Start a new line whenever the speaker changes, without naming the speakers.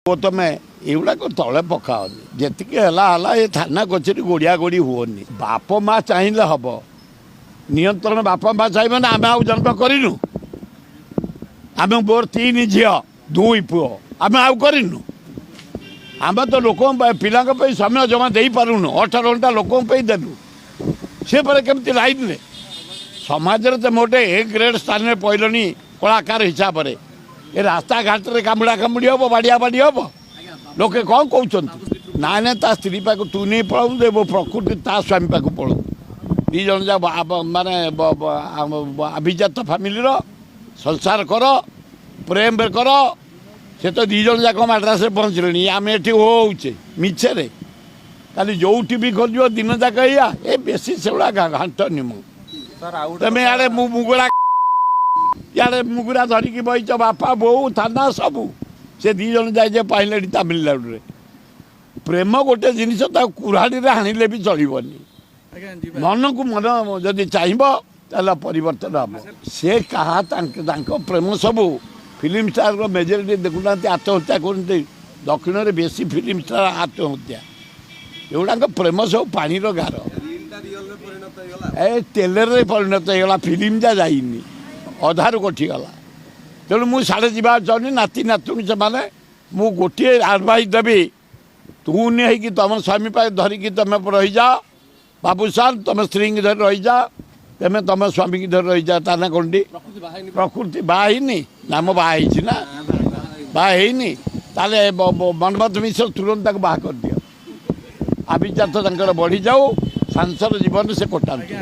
ତମେ ଏଗୁଡ଼ାକ ତଳେ ପକାଅନି। ଯେତିକି ହେଲା ହେଲା, ଏ ଥାନା କଚେରୀ ଗୋଡ଼ିଆ ଗୋଡ଼ି ହୁଅନି। ବାପ ମା ଚାହିଁଲେ ହବ ନିୟନ୍ତ୍ରଣ। ବାପା ମା ଚାହିଁବେ ନା, ଆମେ ଆଉ ଜନ୍ମ କରିନୁ? ଆମେ, ମୋର 3 ଝିଅ 2 ପୁଅ, ଆମେ ଆଉ କରିନୁ? ଆମେ ତ ଲୋକଙ୍କ ପାଇଁ, ପିଲାଙ୍କ ପାଇଁ ସମୟ ଜମା ଦେଇପାରୁନୁ। 18 ଘଣ୍ଟା ଲୋକଙ୍କ ପାଇଁ ଦେଲୁ, ସେ ପରେ କେମିତି ଲାଇନରେ ସମାଜରେ ତ ଗୋଟେ ଏ ଗ୍ରେଡ୍ ସ୍ଥାନରେ ପଡ଼ିଲଣି କଳାକାର ହିସାବରେ। ଏ ରାସ୍ତାଘାଟରେ କାମୁଡ଼ା କାମୁଡ଼ି ହବ, ବାଡ଼ିଆ ବାଡ଼ି ହବ, ଲୋକେ କ'ଣ କହୁଛନ୍ତି? ନାଇଁ ନାଇଁ, ତା ସ୍ତ୍ରୀ ପାଖକୁ ତୁ ନେଇ ପଳାଉ, ଦେବ ପ୍ରକୃତି ତା ସ୍ୱାମୀ ପାଖକୁ ପଳାଉ। 2 ଜଣ ଯାକ ମାନେ ଆଭିଜାତ ଫ୍ୟାମିଲିର, ସଂସାର କର, ପ୍ରେମରେ କର। ସେ ତ 2 ଜଣ ଯାକ ମାଡ୍ରାସରେ ପହଞ୍ଚିଲେଣି, ଆମେ ଏଠି ହଉଛେ ମିଛରେ। କାଲି ଯୋଉଠି ବି ଖୋଜିବ ଦିନ ଯାକ ଏଇଆ। ଏ ବେଶୀ ସେଗୁଡ଼ା ଘାଣ୍ଟନି। ମୁଁ ତମେ ଇଆଡ଼େ ମୁଗୁରା, ଇଆଡ଼େ ମୁଗୁରା ଧରିକି ବଇଛ, ବାପା ବୋଉ ଥାନା ସବୁ। ସେ 2 ଜଣ ଯାଇ ଯେ ପାଇଲେଣି ତାମିଲନାଡ଼ୁରେ। ପ୍ରେମ ଗୋଟେ ଜିନିଷ, ତାକୁ କୁରାଢ଼ୀରେ ହାଣିଲେ ବି ଚଳିବନି। ମନକୁ ମନ ଯଦି ଚାହିଁବ ତାହେଲେ ପରିବର୍ତ୍ତନ ହେବ। ସେ କାହା ତାଙ୍କ ପ୍ରେମ ସବୁ ଫିଲ୍ମ ଷ୍ଟାରର ମେଜରିଟି ଦେଖୁନାହାନ୍ତି ଆତ୍ମହତ୍ୟା କରନ୍ତି। ଦକ୍ଷିଣରେ ବେଶୀ ଫିଲ୍ମ ଷ୍ଟାର ଆତ୍ମହତ୍ୟା। ଏଗୁଡ଼ାକ ପ୍ରେମ ସବୁ ପାଣିର ଗାର, ଏ ତେଲରେ ପରିଣତ ହେଇଗଲା। ଫିଲ୍ମଟା ଯାଇନି, ଅଧାରୁ କଟିଗଲା। ତେଣୁ ମୁଁ ସାଡ଼େ ଯିବାକୁ ଚାହୁଁନି। ନାତି ନାତୁଣୀ ସେମାନେ, ମୁଁ ଗୋଟିଏ ଆଡ଼ଭାଇସ୍ ଦେବି, ତୁନି ହେଇକି ତମ ସ୍ୱାମୀ ପାଖେ ଧରିକି ତମେ ରହିଯାଅ। ବାବୁସାନ, ତମେ ସ୍ତ୍ରୀଙ୍କି ଧରି ରହିଯାଅ, ତମେ ତମ ସ୍ୱାମୀକି ଧରି ରହିଯାଅ। ତା ନା କଣଟି? ପ୍ରକୃତି ବାହା ହେଇନି ନା? ମୁଁ ବାହା ହେଇଛି ନା ବାହା ହେଇନି? ତାହେଲେ ମନ୍ମଥ ମିଶ୍ର ତୁରନ୍ତ ତାକୁ ବାହା କରିଦିଅ। ଆଭିଜାତ ତାଙ୍କର ବଢ଼ିଯାଉ, ସଂସାର ଜୀବନ ସେ କଟାନ୍ତୁ।